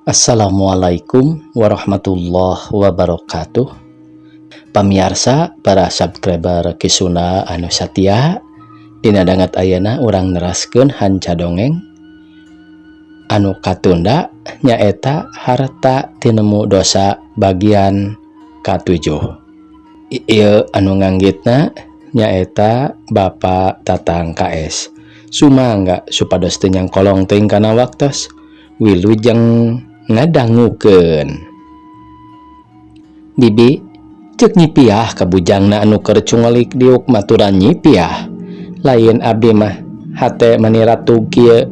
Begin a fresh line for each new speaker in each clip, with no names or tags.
Assalamualaikum warahmatullahi wabarakatuh. Pamiarsa, para subscriber Kisuna anu satia, dina danget ayeuna urang neraskeun hanca dongeng anu katunda, nyaeta Harta Tinemu Dosa bagian ka-7. Ieu anu nganggitna nyaeta Bapak Tatang KS. Sumangga supados teu nyangkolong teuing kana waktos. Wilujeng ngadangukeun. "Bibi," cek Nyi Piah ka bujangna anu keur cungolik diuk maturan Nyi Piah, "lain abdi mah hate mani ratug kieu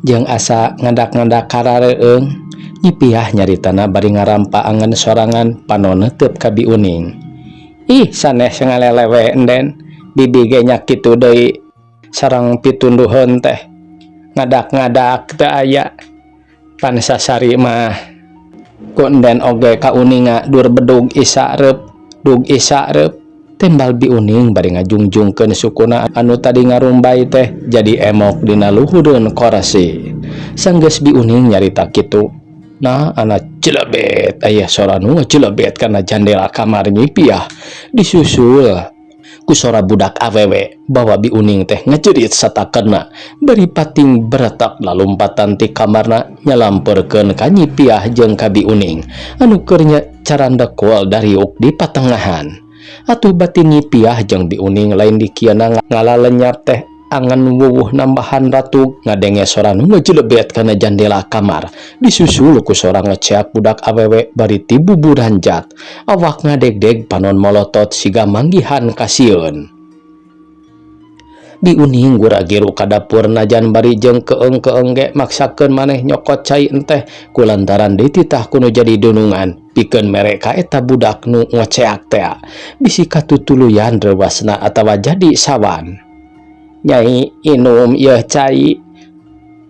jeung asa ngadak-ngadak karareueung." Nyi Piah nyaritana bari ngarampa angen sorangan, panon neuteub ka Bi Uning. "Ih, sanes ngalelewe, Enden. Bibi ge nya kitu deui sareng pitunduheun teh, ngadak-ngadak teu aya. Pan sasari mah ku Enden oge kauninga dur bedug isareup dug isareup," tembal Bi Uning bari ngajungjungkeun sukuna anu tadi ngarumbay teh jadi emok dina luhureun korsi. Sanggeus Bi Uning nyarita kitu, nah ana celebet aya sora nu ngacelebet kana jandela kamar Nyi Piah, disusul ku sora budak awewe bawa Bi Uning teh ngajerit satakerna bari pating beretak lalumpatan ti kamarna nyalamperkeun ka Nyi Piah jeung ka Bi Uning anu keur carandekul dariuk di patengahan. Atuh batin Nyi Piah jeung Bi Uning lain dikieuna ngalalenyap teh, angan wuwuh nambahan ratug ngadenge sora nu ngajelebet kana jandela kamar, disusul ku sora ngeceak budak awewe bari tibuburanjat, awak ngadegdeg, panon molotot siga manggihan kasieun. Bi Uning gura-giru ka dapur, najan bari jeung keung-keung ge maksakeun maneh nyokot cai enteh kulantaran dititah ku nu jadi dunungan pikeun mere ka eta budak nu ngoceak tea, bisi katutuluyan reuwasna atawa jadi sawan. "Nyai, inum ieu cai."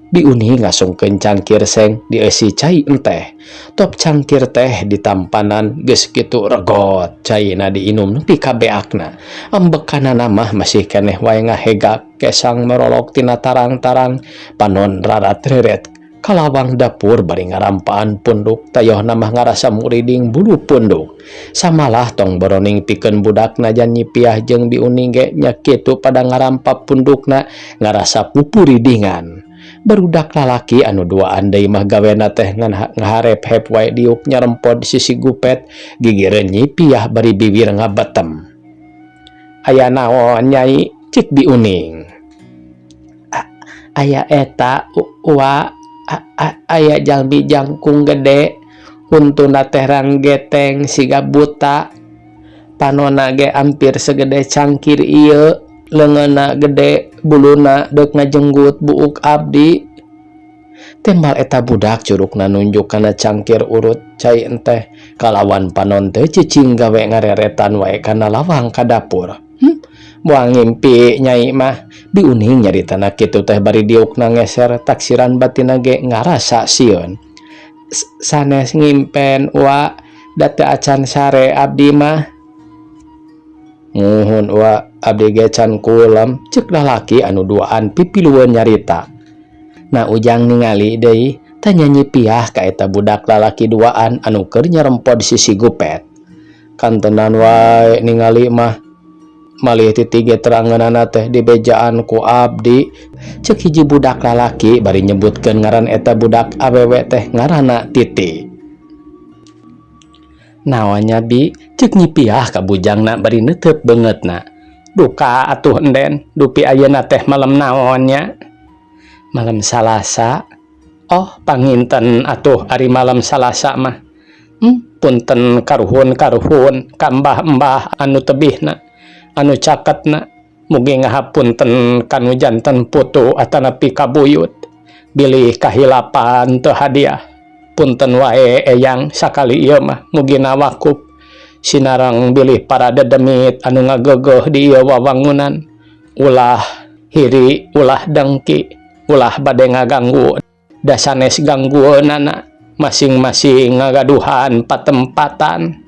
Bi Uning ngasungkeun cangkir seng dieusi cai enteh. Top cangkir teh ditampanan, geus kitu regot caina diinum nepi ka beakna. Ambekanana mah masih keneh wae ngahegak, kesang merolok tina tarang-tarang, panon rarat-reret ka lawang dapur bari ngarampaan punduk. Tayohna mah ngarasa muriding bulu punduk. Samalah tong boroning pikeun budak, najan Nyi Piah jeung Bi Uning ge nya kitu pada ngarampa pundukna ngarasa pupuridingan. Barudak lalaki anu duaan deui mah gawena teh ngan ngaharep-hep wae diuk nyarempod sisi gupet gigireun Nyi Piah bari bibir ngabetem. "Aya naon, Nyai?" cek Bi Uning. "Aya eta, Wa, aya jalmi jangkung gede, huntuna teh ranggeteng siga buta, panona ge ampir segede cangkir ieu, leungeunna gede, buluna deuk ngajenggut buuk abdi," tembal eta budak, curukna nunjuk kana cangkir urut cai enteh kalawan panon teu cicing gawe, ngareretan wae kana lawang ka dapur. Moal ngimpi Nyai mah." Bi Uning nyaritana kitu teh bari diukna ngeser, taksiran batinna ge ngarasa sieun. "Sanes ngimpen, Wa, da teu acan sare abdi mah." "Muhun, Wa, abdi ge can kulem," cek lalaki anu duaan pipilueun nyarita. "Nah, ujang ningali deui?" tanya Nyi Piah ka eta budak lalaki duaan anu keur nyarempod sisi gupet. "Kantenan wae ningali mah, malih titi ge terangeunana teh dibejaan ku abdi," cek hiji budak lalaki bari nyebutkeun ngaran eta budak awewe teh ngaranna Titi. "Naon nya, Bi?" cek Nyi Piah ka bujangna bari neuteub beungeutna. "Duka atuh, Enden. Dupi ayeuna teh malam naon nya?" "Malam Salasa." "Oh, panginten atuh ari malam Salasa mah. Punten karuhun-karuhun ka embah-embah anu tebihna, anu caketna. Mugi ngahapunten kanu janten putu atanapi kabuyut, bilih kahilapan teu hadiah. Punten wae, Eyang, sakali ieu mah mugi nawakup sinareng bilih para dedemit anu ngageugeuh di ieu wawangunan ulah hiri, ulah dengki, ulah bade ngaganggu, da sanes ganggueunana, masing-masing ngagaduhan patempatan."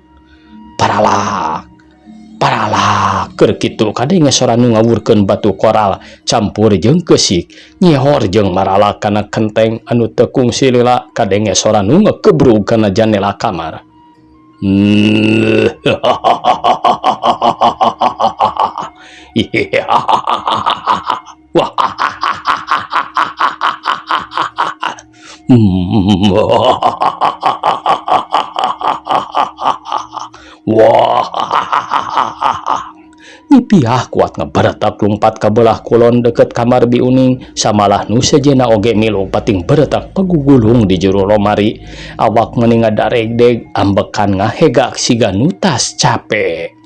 Paralak. Paralak keur kitu kadenge sora nu ngawurkeun batu koral campur jeung keusik nyehor jeung maralak kana kenteng anu teu kungsi lila kadenge sora nu ngekebrug kana janela kamar. Wah. Nyi Piah kuat ngabaretak lumpat ka belah kulon deukeut kamar Bi Uning samalah nu sejenna oge milu pating beretak pagugulung di jero lomari awak meuni ngadaregdeg ambekan ngahegak siga nu tas cape.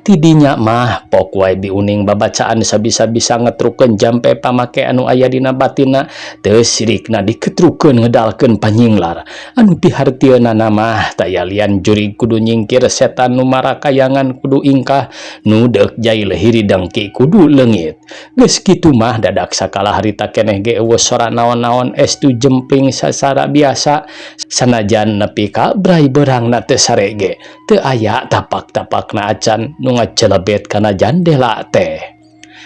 Ti dinya mah pok wae Bi Uning babacaan sabisa-bisa ngetrukeun jampe pamake anu aya dina batinna teu sirikna diketrukeun ngedalkeun panyinglar anu pihartieunana mah taya lian jurig kudu nyingkir setan nu marakayangan kudu ingkah nu deuk jail hiri dengki kudu leungit. Geus kitu mah dadak sakala harita keneh ge eueuh sora naon-naon estu jempling sacara biasa sanajan nepi ka brai beurangna teu sare ge teu aya tapak-tapakna acan nu ngacelebet kana jandela teh.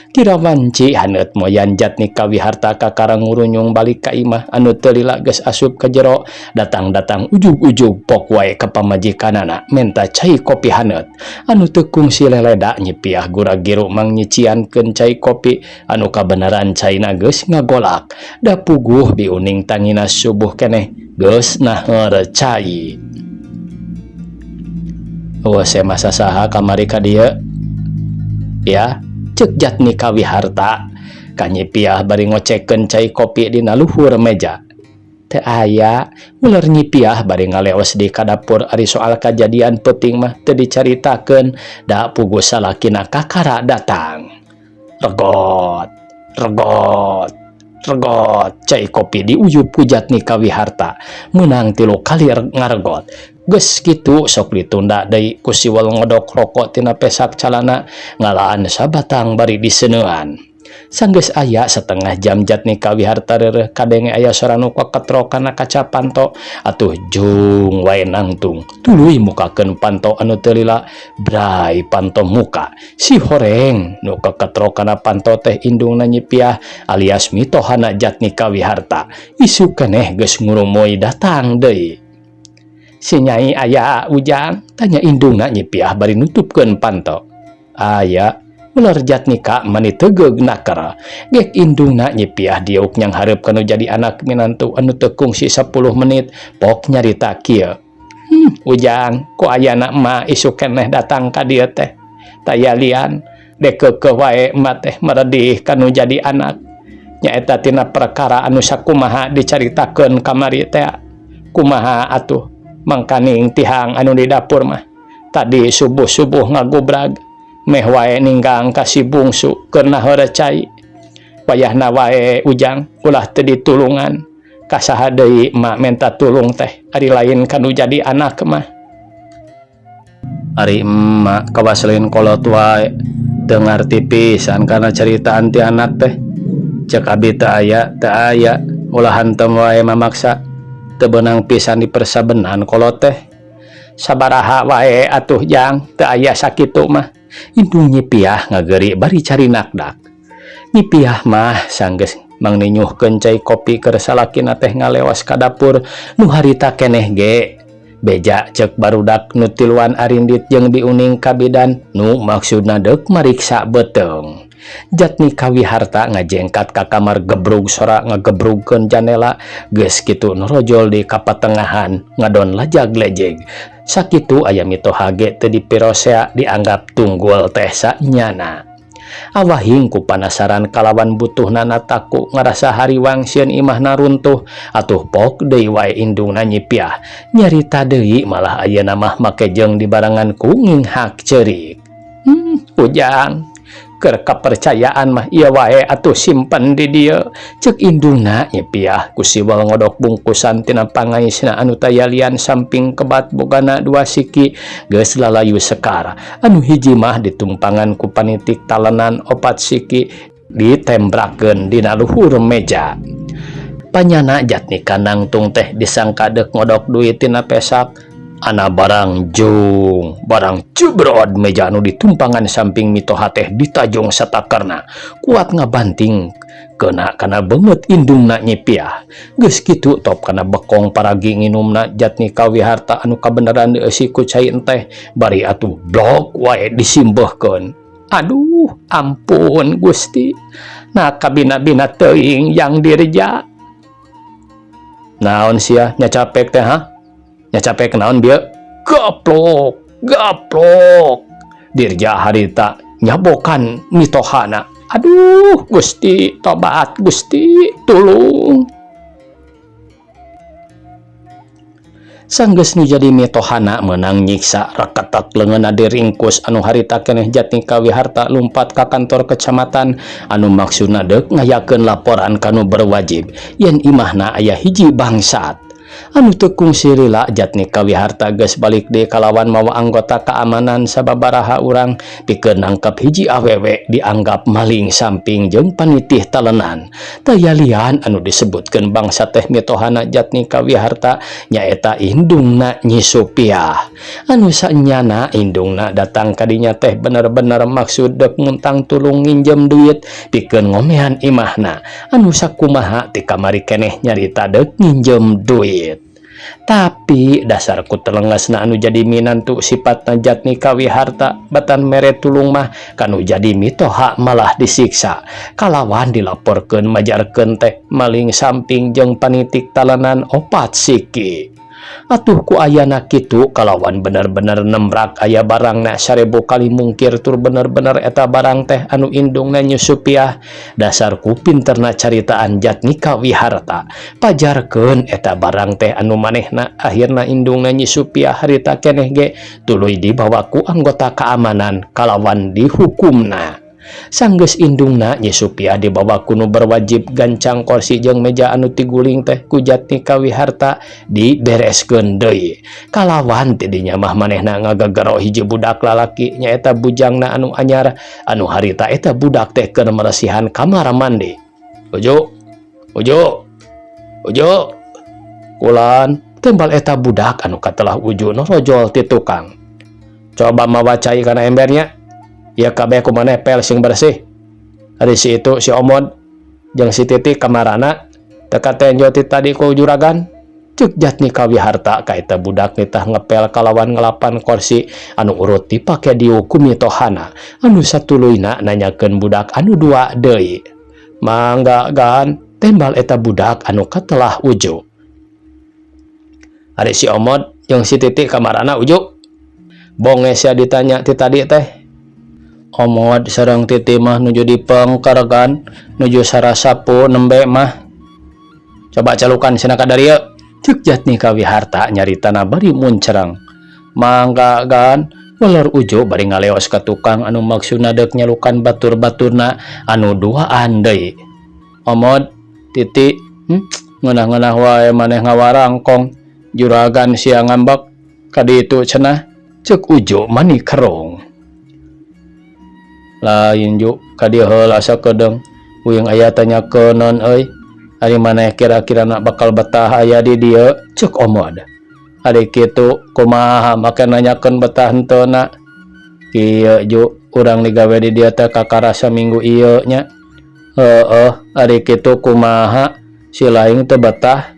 Kira wanci haneut moyan Jatnika Wiharta kakara ngurunyung balik ka imah anu teu lila geus asup ka jero datang-datang ujug-ujug pok wae ka pamajikanana menta cai kopi haneut anu teu kungsi leleda Nyi Piah gura-giru mangnyiciankeun cai kopi anu kabeneran caina geus ngagolak da puguh Bi Uning tangina subuh keneh geus naheur cai. Eueuh mah sasaha kamari ka dieu ya cek Jatnika Wiharta ka Nyi Piah bari ngocekeun cai kopi dina luhur meja. Teu aya uler Nyi Piah bari ngaleos di ka dapur ari soal kajadian peuting mah teu dicaritakeun da puguh salakina kakara datang. Regot regot regot cai kopi diuyup ku Jatnika Wiharta meunang 3 kali ngaregot. Geus kitu sok ditunda deui ku siwel ngodok rokok tina pesak calana ngalaan sabatang bari diseuneuan. Sanggeus aya setengah jam Jatnika Wiharta reureuh kadenge aya sora nu kaketrok kana kaca panto atuh jung wae nangtung tuluy mukakeun panto anu teu lila brai panto muka si horeng nu kaketrok kana panto teh indungna Nyi Piah alias mitohana Jatnika Wiharta isuk keneh geus ngurumuy datang deui. Si nyai aya Ujang tanya indungna Nyi Piah bari nutupkeun panto. Aya ular Jatnika mani tegeug naker. Gek indungna Nyi Piah diuk nyanghareup kanu jadi anak minantu anu teu kungsi 10 menit pok nyarita kieu. Ujang ku ayana emak isuk keneh datang ka dieu teh. Taya lian dekeukeuh wae emak teh meredih kanu jadi anak. Nyaeta tina perkara anu sakumaha dicaritakeun kamari teh. Kumaha atuh mangkaning tihang anu di dapur mah tadi subuh-subuh ngagubrag meh wae ninggang ka si bungsu keur naheur cai wayahna wae Ujang ulah teu ditulungan ka saha deui emak menta tulung teh ari lain kanu jadi anak mah. Ari emak kawas lain kolot wae teu ngarti pisan kana caritaan ti anak teh cek abi teu aya teu aya ulah hantem wae mamaksa teu beunang pisan dipersabenan kolot teh sabaraha wae atuh jang teu aya sakitu mah. Indung Nyi Piah ngageri bari cari nakdak. Nyi Piah mah sanggeus mangninyuhkeun cai kopi keur salakina teh ngalewas ka dapur nu harita keneh ge beja cek barudak nu tiluan arindit jeung Bi Uning ka bidan nu maksudna deuk mariksa beuteung. Jatnika Wiharta ngajengkat ka kamar gebrug sora ngagebrugkeun janela geus kitu norojol di kapatengahan ngadon lajag lejeg. Sakitu aya mitoha ge teu dipirosea dianggap tunggul teh sanyana. Awahing ku panasaran kalawan butuhna taku ngarasa hariwang sieun imahna runtuh atuh pok deui wae indungna Nyi Piah nyarita deui malah ayeuna mah make jeung dibarengan ku nginghak ceurik. Ujang keur kapercayaan mah ieu wae atuh simpen di dieu cek indungna Nyi Piah ku siwel ngodok bungkusan tina pangaisna anu tayalian samping kebat bogana 2 siki geus lalayu sekar anu hiji mah ditumpangan ku panitik talenan 4 siki ditembrakeun dina luhur meja. Panyana Jatnika nangtung teh disangka deuk ngodok duit tina pesak Ana barang jung barang jebrod meja anu ditumpangan samping mitoha teh ditajong satakerna kuat ngabanting kena kana beungeut indungna Nyi Piah. Geus kitu top kana bekong paragi nginumna Jatnika Wiharta anu kabeneran dieusi ku cai enteh bari atuh blok wae disimbeuhkeun. Aduh ampun Gusti nah kabina-bina teuing yang dirja. Naon sia nyacapek teh ha? Nyacapek naon bieu? Gaplok gaplok Dirja harita nyabokan mitohana. Aduh Gusti tobat Gusti tulung. Sanggeus nu jadi mitohana meunang nyiksa reketet leungeunna diringkus anu harita keneh Jatnika Wiharta lumpat ka kantor kecamatan anu maksudna deuk ngayakeun laporan ka nu berwajib yen imahna aya hiji bangsat. Anu teu kungsi lila Jatnika Wiharta geus balik deui kalawan mawa anggota keamanan sababaraha urang pikeun nangkep hiji awewe dianggap maling samping jeung panitih talenan. Tayalian anu disebutkeun bangsa teh mitohana Jatnika Wiharta nyaeta indungna Nyi Supiah. Anu sanyana indungna datang kadinya teh bener-bener maksud deuk muntang tulung nginjem duit pikeun ngomean imahna. Anu sakumaha ti kamari keneh nyarita deuk nginjem duit. Tapi dasar ku telengesna anu jadi minantu sifatna Jatnika Wiharta batan mere tulung mah kanu jadi mitoha malah disiksa kalawan dilaporkeun majarkeun teh maling samping jeung panitik talenan opat siki. Atuh ku ayana kitu kalawan bener-bener nemrak aya barangna 1000 kali mungkir tur bener-bener eta barang teh anu indungna Nyi Supiah. Dasar ku pinterna caritaan Jatnika Wiharta pajarkeun eta barang teh anu manehna akhirna indungna Nyi Supiah harita keneh ge tuluy dibawa ku anggota keamanan kalawan dihukumna. Sanggeus indungna Nyi Supiah dibawa ku nu berwajib gancang kursi jeung meja anu tiguling teh ku Jatnika Wiharta dibereskeun deui. Kalawan tidinya mah manehna ngagagero hiji budak lalaki nyaeta bujangna anu anyar anu harita eta budak teh keur meresihan kamar mandi. Uju, uju, uju, kulan tembal eta budak anu katelah uju norojol ti tukang. Coba mawa cai kana embernya. Ya kabeh ku maneh pel sing bersih. Ari si itu si Omod jeung si Titi kamarana teka tenjo ti tadi ku juragan. Ceuk Jatnika Wiharta ka eta budak nitah ngepel kalawan ngelapan kursi anu urut dipake dihukum mitohana anu satuluyna nanyakeun budak anu dua deui. Mangga gan tembal eta budak anu katelah uju. Ari si Omod jeung si Titi kamarana uju. Bonge sia ditanya ti tadi teh. Omod sareng Titi mah nuju dipengker kan nuju sarasapu nembe mah. Coba calukan cenah ka darieu. Ceuk Jatnika Wiharta nyaritana bari muncereng. Mangga gan welor uju bari ngaleos ka tukang anu maksudna deuk nyalukan batur-baturna anu duaan deui. Omod Titi, ngeunah-ngeunah wae maneh ngawarangkong juragan sia ngambek ka ditu cenah. Ceuk uju mani kerung. Lain ju ka dieu heula asa kedeung uing aya tanyakeun euy. Ari maneh kira-kira nak bakal betah aya di dieu? Ceuk Omod. Ari kitu kumaha make nanyakeun betah henteu na? Kieu ju urang digawe di dieu teh kakara saminggu ieu nya. Heueuh ari kitu kumaha si laing teu betah?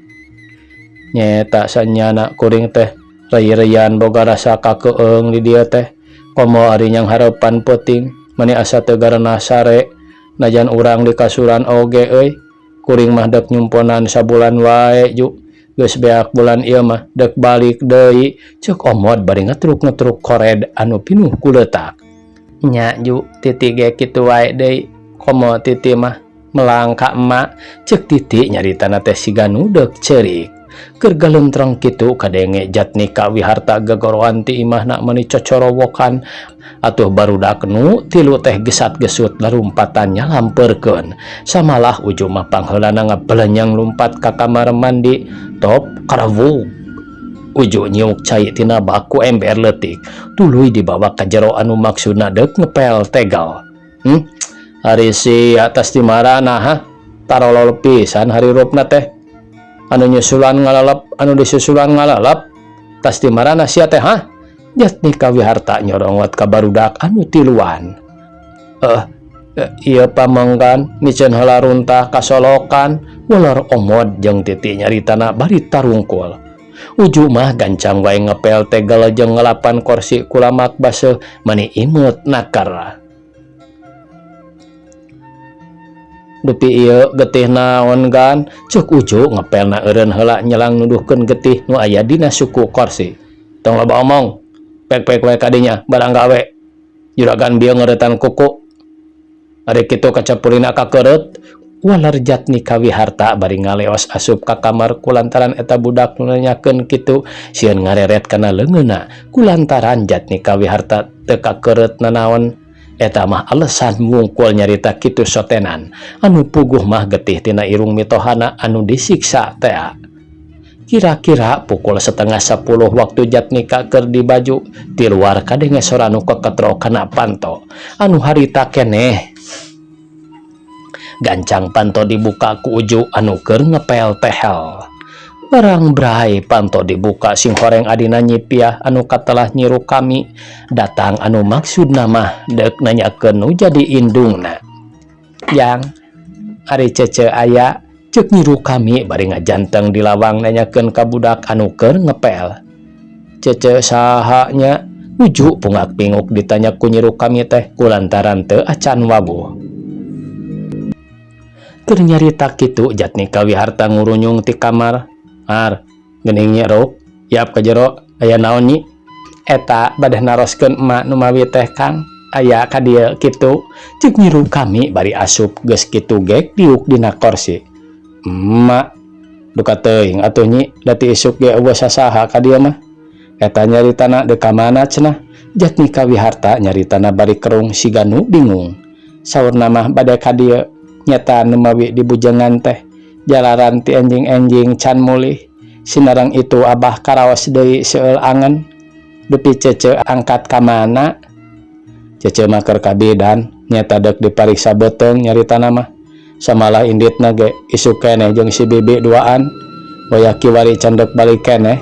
Nyeta sanyana kuring teh rei-reian boga rasa kakeung di dieu teh. Komo ari nyang hareupan peuting mani asa teu garena sare najan urang di kasuran oge euy. Kuring mah deuk nyumponan sabulan wae ju. Geus beak bulan ieu mah deuk balik deui. Ceuk Omod bari ngetruk-ngetruk kored anu pinuh ku leutak. Nya ju Titi ge kitu wae deui. Komo Titi mah melang ka emak. Ceuk Titi nyaritana teh siga nu deuk ceurik. Keur galentreng kitu kadenge Jatnika Wiharta gagoroan ti imahna meuni cocorowokan. Atuh barudak nu tilu teh gesat-gesut larumpatan nyalampeurkeun. Samalah uju mah pangheulana ngabelenyang lumpat ka kamar mandi top karawug. Uju nyiuk cai tina baku ember leutik tuluy dibawa ka jero anu maksudna deuk ngepel tegal. Ari si atas di marana ha? Tarolol pisan harirupna teh. Anu nyusulan ngalalap, anu disusulan ngalalap. Tas ti marana sia teh hah? Jatmika Wiharta nyorongot ka barudak anu tiluan. Eh, ieu pamenggan miceun heula runtah ka solokan, ular omod jeung titi nyaritana bari tarungkul. Uju mah gancang wae ngepel tegel jeung ngelapan korsi ku lamak baseuh mani imut nakar. Dupi ieu getih naon gan? Ceuk Uju ngepelna eureun heula nyelang nuduhkeun getih nu aya dina suku korsi. Tong loba omong, pek-pek wae ka dinya barang gawe. Juragan bieu ngeuretan kuku. Ari kitu kacepulina kakeureut. Waler Jatmika Wiharta bari ngaleos asup ka kamar kulantaran eta budak nu nanyakeun kitu sieun ngareret kana leungeunna kulantaran Jatmika Wiharta teu kakeureut nanaon. Eta mah alesan wungkul nyarita kitu sotenan. Anu puguh mah getih tina irung mitohana anu disiksa tea. Kira-kira pukul setengah sepuluh waktu Jatmika keur di baju, ti luar kadenge sora nu keketro kana panto. Anu harita keneh. Gancang panto dibuka ku Uju anu keur ngepel tehel. Barang brai panto dibuka sing horeng adina Nyi Piah anu katelah Nyi Rukami datang anu maksudna mah deuk nanyakeun nu jadi indungna. Jang, ari Cece aya? Ceuk Nyi Rukami bari ngajanteng di lawang nanyakeun ka budak anu keur ngepel. Cece saha nya? Uju pungak-pinguk ditanya ku Nyi Rukami teh kulantaran teu acan wawuh. Keur nyarita kitu Jatmika Wiharta ngurunyung ti kamar. Ar, geuning Nyi Ruk, yap ka jero, aya naon Nyi? Eta bade naroskeun emak nu mawi teh Kang, aya ka dieu kitu? Ceuk Nyi Rukami bari asup geus kitu gek diuk dina korsi. Emak, duka teuing atuh Nyi, da ti isuk ge eueuh sasaha ka dieu mah. Eta nyaritana deuk ka mana cenah? Jatmika Wiharta nyaritana bari kerung siga nu bingung. Saurna mah bade ka dieu, nyata nu mawi di bujengan teh. Jalaran ti enjing-enjing can mulih. Sinareng itu abah karaos deui seueul angen. Dupi Cece angkat ka mana? Cece mah keur ka bidan, nyata deuk dipariksa beuteung nyaritana mah. Samalah inditna ge isuk keneh jeung si bibi duaan. Wayah kiwari can deuk balik keneh.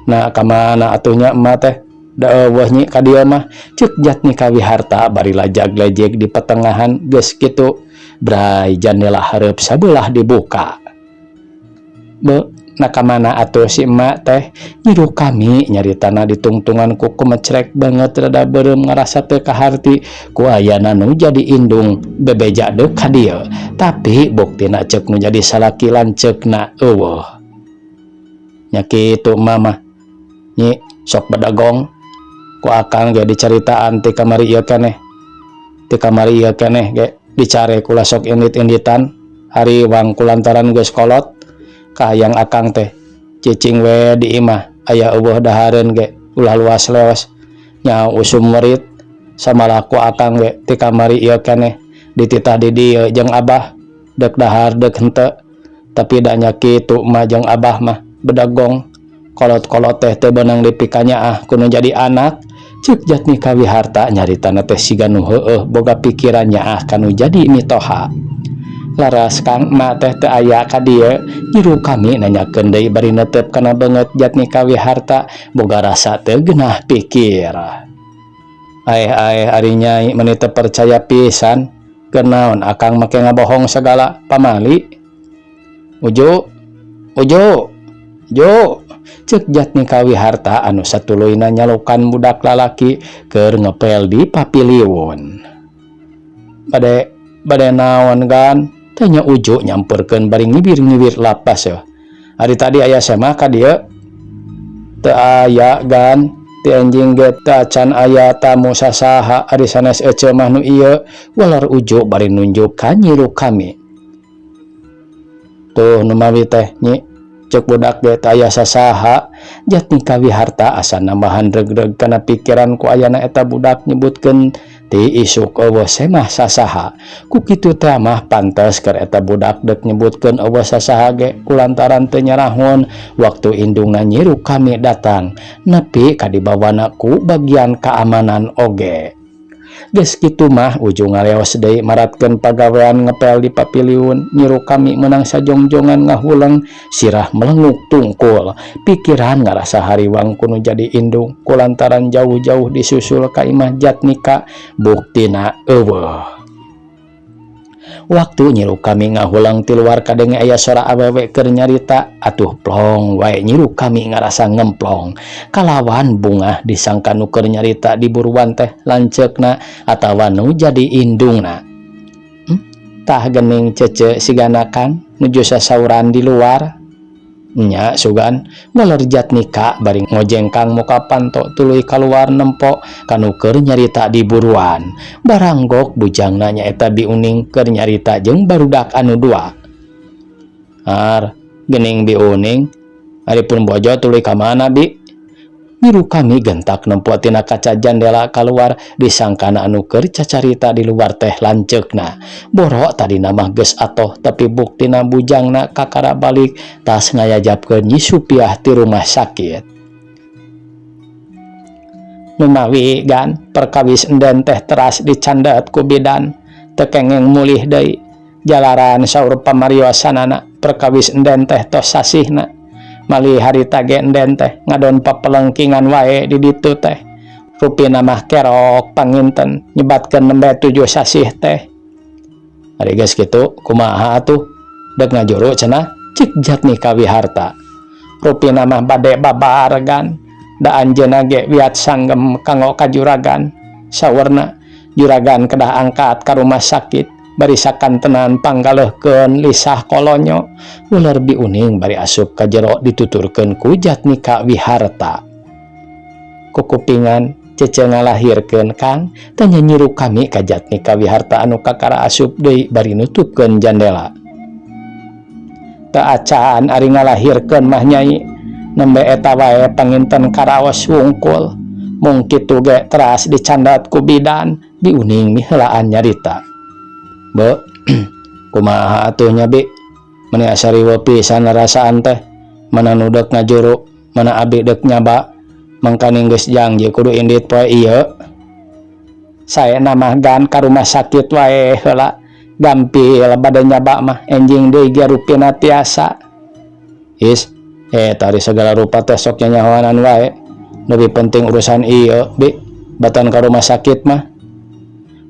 Nah ka mana atuh nya emak teh? Da eueuh Nyi ka dieu mah, ceuk Jatmika Wiharta bari lajag-lejeg di petengahan geus kitu. Brai jandela hareup sabelah dibuka. Be, nah ka mana atuh si emak teh? Nyi Rukami nyaritana ditungtungan ku kumecrek beungeut rada beureum ngarasa teu kaharti ku ayana nu jadi indung bebeja deuk ka dieu. Tapi buktina ceuk nu jadi salaki lanceukna eueuh. Nya kitu emak mah. Nyi, sok bedegong ku akang ge dicaritaan ti kamari ieu keneh. Ti kamari ieu keneh ge dicare kula sok indit-inditan hariwang kulantaran geus kolot kahayang akang teh cicing we di imah aya eueuh dahareun ge ulah luas leos nya usum werit samalah ku akang ge ti kamari ieu keneh dititah di dieu jeung abah deuk dahar deuk henteu tapi da nya kitu mah jeung abah mah bedegong kolot-kolot teh teu beunang dipikanyaah ku nu jadi anak. Ceuk Jatmika Wiharta nyaritana teh siga nu heueuh boga pikiran nyaah ka nu jadi mitoha. Laras Kang emak teh teu aya ka dieu? Nyi Rukami nanyakeun deui bari neuteup kana beungeut Jatmika Wiharta boga rasa teu geunah pikir. Aeh-aeh ari nyai meuni teu percaya pisan, keur naon akang make ngabohong sagala pamali? Uju, Uju, Ju! Ceuk Jatmika Wiharta anu satuluyna nyalukan budak lalaki keur ngepel di papiliun. Bade, bade naon gan? Tanya Uju nyamperkeun bari ngibir-ngibir lapas yeuh. Ari tadi aya semah ka dieu? Teu aya gan, ti enjing ge teu acan aya tamu sasaha ari sanes eceu mah nu ieu, walar Uju bari nunjuk ka Nyi Rukami. Tuh nu mawi teh Nyi. Ceuk budak ge teu aya sasaha. Jatmika Wiharta asa nambahan reug-reug kana pikiran ku ayana eta budak nyebutkeun ti isuk eueuh semah sasaha. Ku kitu teh mah pantes keur eta budak deuk nyebutkeun eueuh sasaha ge kulantaran teu nyarahun waktu indungna Nyi Rukami datang nepi ka dibawana ku bagian keamanan oge. Geus kitu mah ujung ngaleos deui maratkeun pagawean ngepel di papiliun. Nyi Rukami meunang sajongjongan ngahuleng, sirah melenguk tungkul. Pikiran ngarasa hariwang ku nu jadi indung kulantaran jauh-jauh disusul ka imah Jatnika, buktina euweuh. Waktu Nyi Rukami ngahuleng ti luar, kadenge aya sora awewe keur nyarita. Atuh plong wae Nyi Rukami ngarasa ngemplong kalawan bungah, disangka nu keur nyarita di buruan teh lanceukna atawa nu jadi indungna. Tah geuning Cece, sigana kan nuju sasauran di luar nya sugan, waler Jatnika bari ngojengkang muka panto tuluy kaluar nempo kanu keur nyarita di buruan. Baranggok bujangna, nyaeta Bi Uning, keur nyarita jeung barudak anu dua. Ar geuning Bi Uning, ari pun bojo tuluy ka mana, Bi? Nyi Rukami gentak nempo tina kaca jandela kaluar, disangkana anu keur cacarita di luar teh lanceukna. Boro tadina mah geus atoh, tapi buktina bujangna kakara balik tas ngayajabkeun Nyi Supiah ti rumah sakit. Numawi, Gan, perkawis enden teh teras dicandat ku bidan, teu kengeng mulih deui jalaran saur pamariosanana perkawis enden teh tos sasihna. Malih harita ge enden teh ngadon papelengkingan wae di ditu teh, rupina mah kerok panginten nyebatkeun nembe 7 sasih teh. Ari geus kitu kumaha atuh, dek ngajuru cenah? Cik Jatnika Wiharta. Rupina mah bade babar, Gan, da anjeunna ge wiat sanggem kanggo ka juragan. Saurna juragan kedah angkat ka rumah sakit bari sakantenan panggaleuhkeun lisah kolonyo, uler Bi Uning bari asup ka jero dituturkeun ku Jatnika Wiharta. Kukupingan Cece ngalahirkeun, Kang? Tanya Nyi Rukami ka Jatnika Wiharta anu kakara asup deui bari nutupkeun jandela. Teu acan ari ngalahirkeun mah, Nyai, nembe eta wae panginten karaos wungkul. Mung kitu ge teras dicandat ku bidan, Bi Uning miheulaan nyarita. Be, kumaha atuh nya, Bi? Meni asa riweuh pisan rasaan teh, mana nu deuk ngajuru, mana abi deuk nyaba. Mangkaning geus janji kudu indit poe ieu. Saena mah, Gan, ka rumah sakit wae heula, gampil bade nyaba mah enjing deui ge rupina tiasa. Is eta ari segala rupa teh sok nyanyahoanan wae. Lebih penting urusan ieu, Bi, batan ka rumah sakit mah.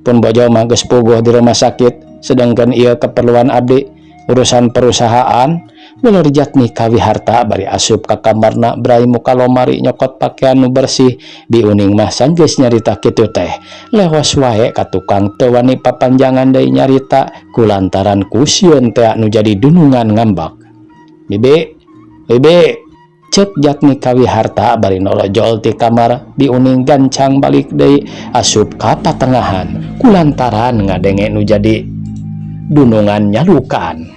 Pun bojo mah geus puguh di rumah sakit, sedangkan ieu keperluan abdi urusan perusahaan, uler Jatnika Wiharta bari asup ka kamarna brai muka lomari nyokot pakaian nu bersih. Bi Uning mah sanggeus nyarita kitu teh lewas wae ka tukang, teu wani papanjangan deui nyarita kulantaran ku sieun teh nu jadi dunungan ngambek. Bibi, Bibi, cek Jatnika Wiharta bari norojol ti kamar. Bi Uning gancang balik deui asup ka patengahan kulantaran ngadenge nu jadi dunungan nyalukan.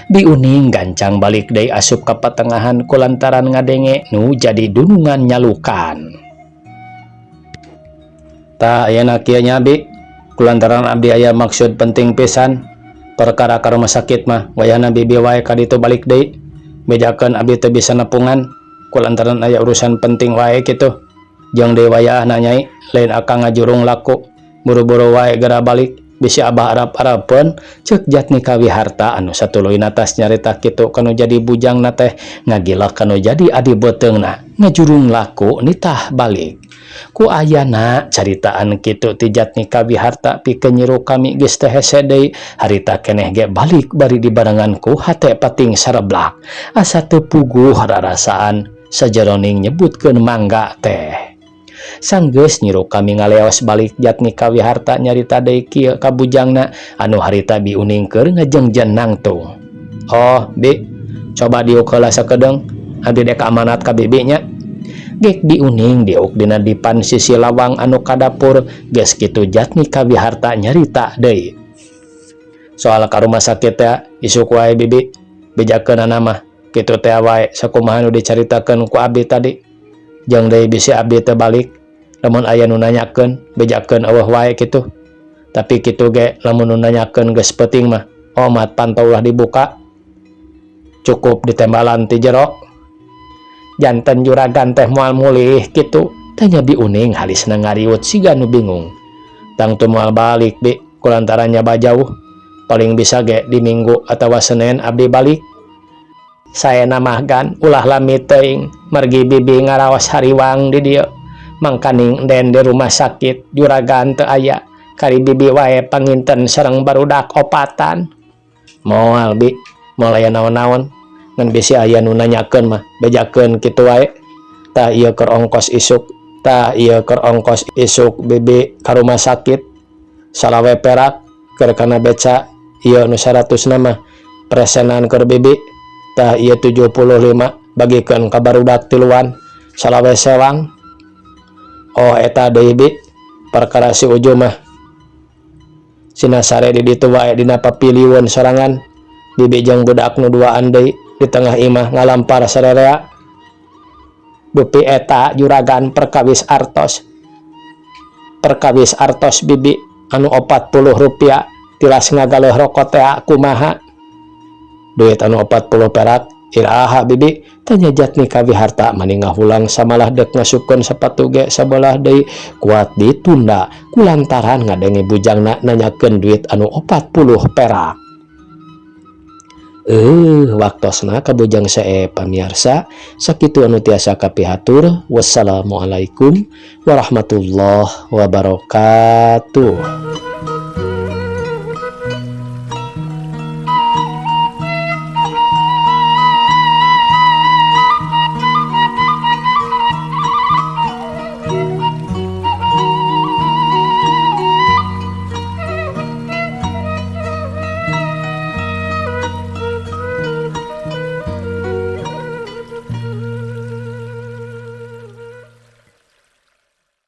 Bi Uning gancang balik deui asup ka patengahan kulantaran ngadenge nu jadi dunungan nyalukan. Tah, ayeuna kieu nya, Bi, kulantaran abdi aya maksud penting pisan. Perkara ka rumah sakit mah wayahna Bibi wae ka ditu balik deui, bejakeun abdi teu bisa nepungan kulantaran aya urusan penting wae kitu. Jeung deui wayahna, Nyai, lain akang ngajurung laku, buru-buru wae geura balik, bisi abah arap-arapeun, cek Jatnika Wiharta anu satuluyna tas nyarita kitu kanu jadi bujangna teh ngagilak kanu jadi adi beuteungna ngajurung laku nitah balik. Ku ayana caritaan kitu ti Jatnika Wiharta pikeun Nyi Rukami geus teu hese deui, harita keneh ge balik bari dibarengan ku hate pating sareblak, asa teu puguh rarasaan sajeroning nyebutkeun mangga teh. Sanggeus Nyi Rukami ngaleos balik, Jatnika Wiharta nyarita deui kieu ka bujangna anu harita Bi Uning keur ngajengjen nangtung. Oh, Bi, coba diuk heula sakedeung, abdi dek amanat ka Bibi nya. Gek Bi Uning diuk dina dipan sisi lawang anu ka dapur. Geus kitu Jatnika Wiharta nyarita deui. Soal ka rumah sakit teh isuk wae, Bibi, bejakeunana mah kitu teh wae sakumaha nu dicaritakeun ku abdi tadi. Jeung deui bisi abdi teu balik, lamun aya nu nanyakeun, bejakeun euweuh wae kitu. Tapi kitu ge lamun nu nanyakeun geus peuting mah omat panto ulah dibuka, cukup ditembalan ti jero. Janten juragan teh moal mulih kitu. Tanya Bi Uning halisna ngariut siga nu bingung. Tangtu moal balik Bi, kulantaran nyaba jauh. Paling bisa ge di Minggu atawa Senin abdi balik. Saena mah Gan, ulah lami teuing, margi bibi ngaraos hariwang di dieu. Mangkaning enden di rumah sakit, juragan teu aya. Kari bibi wae panginten sareng barudak opatan. Moal Bi, moal aya naon-naon. Ngan bisi aya nu nanyakeun mah, bejakeun kitu wae. Tah ieu keur ongkos isuk, tah ieu keur ongkos isuk bibi ka rumah sakit. 25 perak keur kana beca, ieu nu 100 mah presenan keur bibi. Tah ieu 75 bagikeun ka barudak tiluan, 25 sewang. Oh eta deui Bi, perkara si Uju mah. Sina sare di ditu wae dina papiliwon sorangan. Bibi jeung budak nu duaan deui di tengah imah ngalampar sarerea. Dupi eta juragan perkawis artos. Perkawis artos bibi anu 40 rupiah tilas ngagaleuh rokok tea kumaha. Duit anu 40 perak iraha Bibi? Tanya Jatmika Wiharta mani ngahulang samalah dek ngasupkeun sepatu ge sabelah deui kuat ditunda kulantaran ngadenge bujangna nanyakeun duit anu 40 perak. Waktosna kabujang sae pamiarsa, sakitu anu tiasa kapihatur. Wassalamualaikum warahmatullahi wabarakatuh.